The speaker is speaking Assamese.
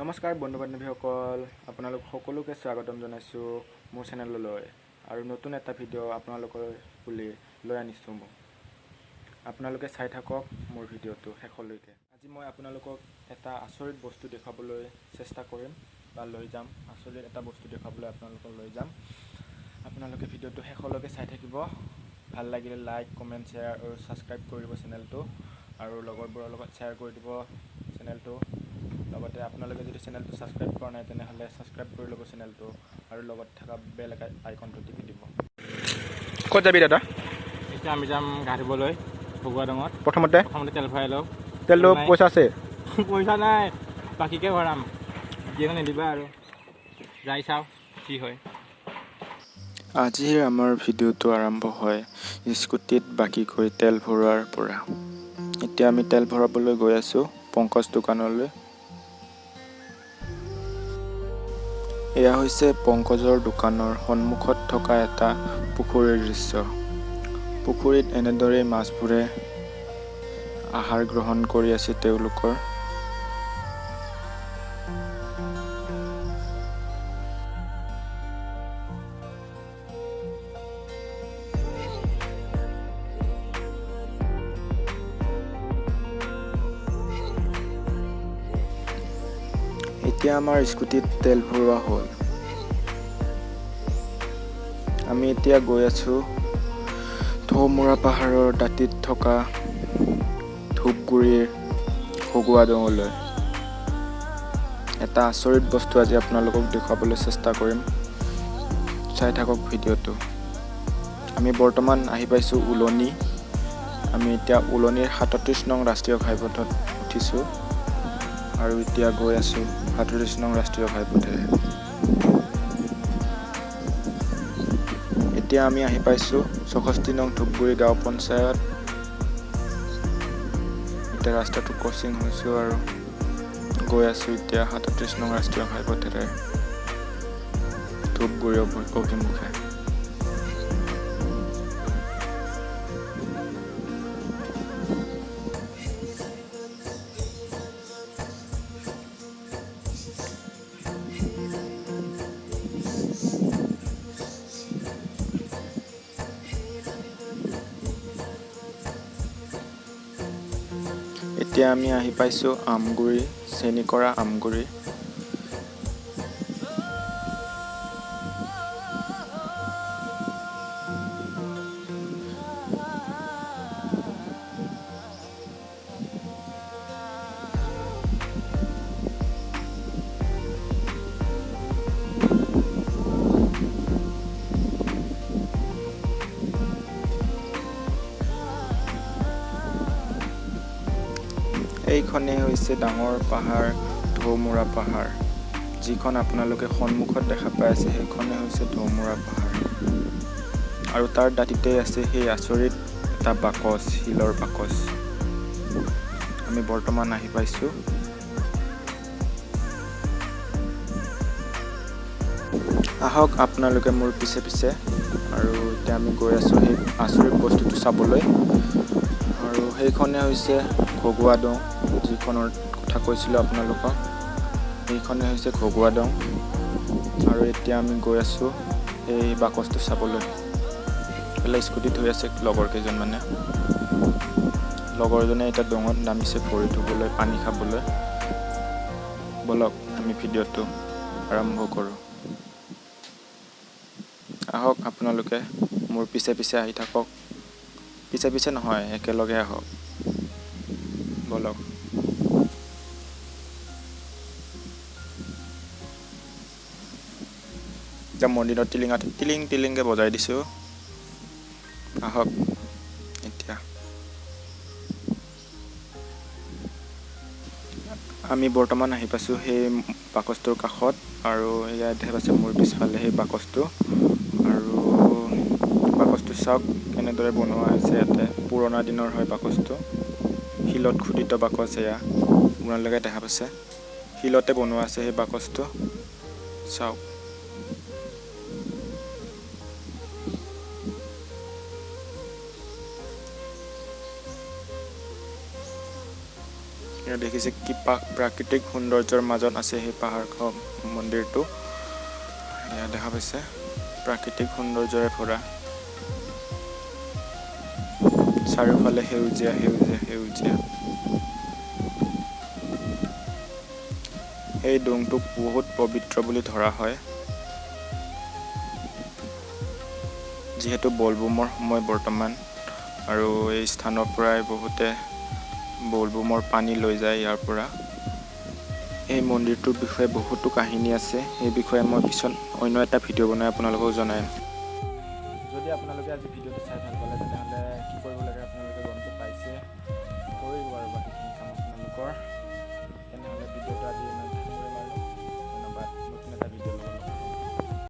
নমস্কাৰ বন্ধু বান্ধৱীসকল, আপোনালোক সকলোকে স্বাগতম জনাইছোঁ মোৰ চেনেললৈ আৰু নতুন এটা ভিডিঅ' আপোনালোকৰ বুলি লৈ আনিছোঁ মই। আপোনালোকে চাই থাকক মোৰ ভিডিঅ'টো শেষলৈকে। আজি মই আপোনালোকক এটা আচৰিত বস্তু দেখুৱাবলৈ চেষ্টা কৰিম বা লৈ যাম। আচৰিত এটা বস্তু দেখুৱাবলৈ আপোনালোকক লৈ যাম। আপোনালোকে ভিডিঅ'টো শেষলৈকে চাই থাকিব। ভাল লাগিলে লাইক, কমেণ্ট, শ্বেয়াৰ আৰু ছাবস্ক্ৰাইব কৰি দিব চেনেলটো আৰু লগৰবোৰৰ লগত শ্বেয়াৰ কৰি দিব চেনেলটো। লগতে আপোনালোকে যদি চেনেলটো ছাবস্ক্ৰাইব কৰা নাই তেনেহ'লে ছাবস্ক্ৰাইব কৰি ল'ব চেনেলটো আৰু লগত থকা বেল আইকনটো টিপি দিব। ক'ত যাবি দাদা? এতিয়া আমি যাম গা ধুবলৈ ভগোৱাডঙত। প্ৰথমতে প্ৰথমতে তেল ভৰাই লওঁ। তেলটো নাই। পইচা আছে? পইচা নাই, বাকীকে ভৰাম, দিয়ে নিদিবা আৰু। যাই চাওঁ কি হয়। আজিৰ আমাৰ ভিডিঅ'টো আৰম্ভ হয় স্কুটিত বাকীকৈ তেল ভৰোৱাৰ পৰা। এতিয়া আমি তেল ভৰাবলৈ গৈ আছোঁ পংকজ দোকানলৈ। এয়া হৈছে পংকজৰ দোকানৰ সন্মুখত থকা এটা পুখুৰীৰ দৃশ্য। পুখুৰীত এনেদৰেই মাছবোৰে আহাৰ গ্ৰহণ কৰি আছে তেওঁলোকৰ। এতিয়া আমাৰ স্কুটিত তেল ভৰোৱা হ'ল। আমি এতিয়া গৈ আছোঁ ঢৌমূৰা পাহাৰৰ দাঁতিত থকা ধূপগুৰিৰ ঘগুৱাডঙলৈ। এটা আচৰিত বস্তু আজি আপোনালোকক দেখুৱাবলৈ চেষ্টা কৰিম, চাই থাকক ভিডিঅ'টো। আমি বৰ্তমান আহি পাইছোঁ উলনি। আমি এতিয়া উলনিৰ 37 নং ৰাষ্ট্ৰীয় ঘাইপথত উঠিছোঁ আৰু এতিয়া গৈ আছোঁ 37 নং ৰাষ্ট্ৰীয় ঘাইপথেৰে। এতিয়া আমি আহি পাইছোঁ 64 নং ধূপগুৰি গাঁও পঞ্চায়ত। এতিয়া ৰাস্তাটো ক্ৰচিং হৈছোঁ আৰু গৈ আছোঁ এতিয়া 37 নং ৰাষ্ট্ৰীয় ঘাইপথেৰে ধূপগুৰি অভিমুখে। এতিয়া আমি আহি পাইছোঁ আমগুৰি, চেনিকৰা আমগুৰি। এইখনেই হৈছে ডাঙৰ পাহাৰ ঢৌমূৰা পাহাৰ। যিখন আপোনালোকে সন্মুখত দেখা পাই আছে সেইখনেই হৈছে ঢৌমূৰা পাহাৰ। আৰু তাৰ দাঁতিতেই আছে সেই আচৰিত এটা বাকচ, শিলৰ বাকচ। আমি বৰ্তমান আহি পাইছোঁ। আহক আপোনালোকে মোৰ পিছে পিছে। আৰু এতিয়া আমি গৈ আছোঁ সেই আচৰিত বস্তুটো চাবলৈ। আৰু সেইখনে হৈছে ঘগুৱাডং, যিখনৰ কথা কৈছিলোঁ আপোনালোকক। সেইখনে হৈছে ঘগুৱাডং। আৰু এতিয়া আমি গৈ আছোঁ এই বাকচটো চাবলৈ। এইফালে স্কুটিত থৈ আছে লগৰ কেইজনমানে। লগৰজনে এতিয়া ডঙত নামিছে ভৰি ধুবলৈ, পানী খাবলৈ। ব'লক আমি ভিডিঅ'টো আৰম্ভ কৰোঁ। আহক আপোনালোকে মোৰ পিছে পিছে আহি থাকক। পিছে পিছে নহয়, একেলগে আহক। ব'লক। এতিয়া মন্দিৰত টিলিঙাত টিলিং টিলিংকৈ বজাই দিছোঁ। আহক এতিয়া আমি বৰ্তমান আহি পাইছোঁ সেই বাকচটোৰ কাষত। আৰু ইয়াত দেখা পাইছে মোৰ পিছফালে সেই বাকচটো। আৰু বাকচটো চাওক কেনেদৰে বনোৱা হৈছে। ইয়াতে পুৰণা দিনৰ হয় বাকচটো, শিলত খোদিত বাকচ। এয়া আপোনালোকে দেখা পাইছে, শিলতে বনোৱা আছে সেই বাকচটো। চাওক। এয়া দেখিছে কি প্ৰাকৃতিক সৌন্দৰ্যৰ মাজত আছে সেই পাহাৰখন, মন্দিৰটো। এয়া দেখা পাইছে প্ৰাকৃতিক সৌন্দৰ্যৰে ভৰা, চাৰিওফালে সেউজীয়া সেউজীয়া সেউজীয়া। সেই ডোংটোক বহুত পবিত্ৰ বুলি ধৰা হয়। যিহেতু বলবুমৰ সময় বৰ্তমান, আৰু এই স্থানৰ পৰাই বহুতে বলবুমৰ পানী লৈ যায় ইয়াৰ পৰা। এই মন্দিৰটোৰ বিষয়ে বহুতো কাহিনী আছে, সেই বিষয়ে মই পিছত অন্য এটা ভিডিঅ' বনাই আপোনালোকক জনাম। যদি আপোনালোকে আজি ভিডিঅ'টো চাই ভাল পালে, তেনেহ'লে কি কৰিব লাগে আপোনালোকে গমটো পাইছে, কৰিব আৰু বাকীখিনি কাম আপোনালোকৰ। তেনেহ'লে ভিডিঅ'টো আজি ইমানতে।